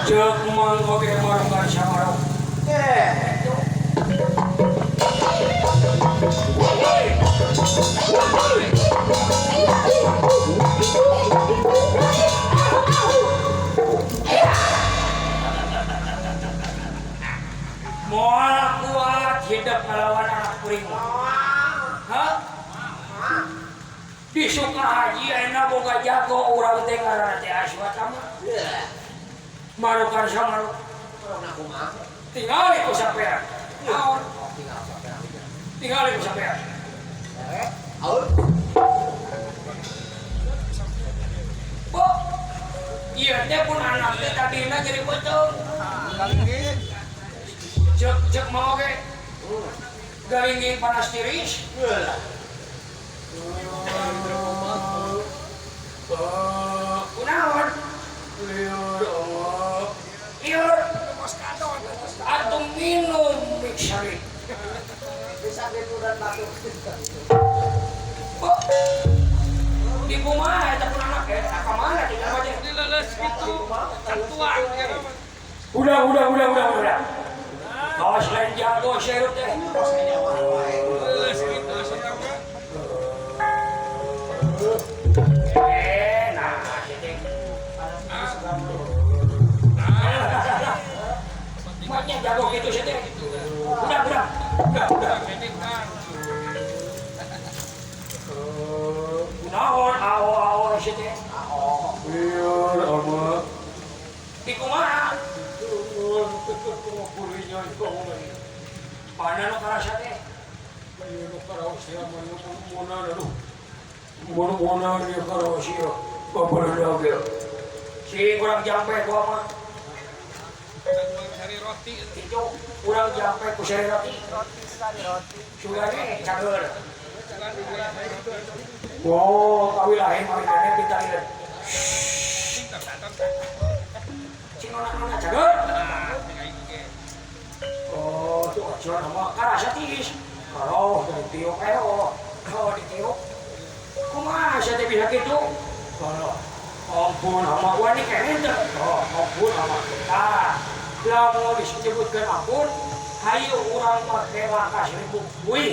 Cek mang oge marokan samarok. Moal kuat hidup ngalawan anak kuring. Hah? Di Sukahaji ayeuna boga jago urang teh ngaranna teh Aswatama. Marokan samarok. Tingali ku sampean. Naon? Tingali ku sampean. Bu, ieu teh pun anak teh tadina jadi beuteung. Cek cek mau oge. Galingging panas tiris. Kunaon? Lieur Allah. Lieur. Atau minum mixeri. Bu, di kumaha eta pun anak eta ka mana di kumaha teh? Dileles gitu. Tua. Udah. Awas lain jago serup teh. Leles gitu siapa? Nah, teh. Maknya jago gitu sih teh. Udah. Udah. Naon awo-awo sih teh. Lieur ama. Di kumaha? Mana nu karasa teh? Ieu nu karaos ya mana aduh. Mana ieu karaos ieu. Babaredag ieu. Si kurang jampe gua mah. Sari roti. Itu kurang jampe ku sari roti. Sugane cager. Wow, kawilahin mah ini kita lihat. Cing nona cager. Oh, tuh acuan sama karasa tiis. Kalau dari tiup kalau ditiup. Kumaha sia teh bisa kitu? Kalau ampun sama gua nih kayaknya teh. Oh, ampun sama. Ah, lamun disebutkeun ampun, hayu urang make langkah 1000. Wih.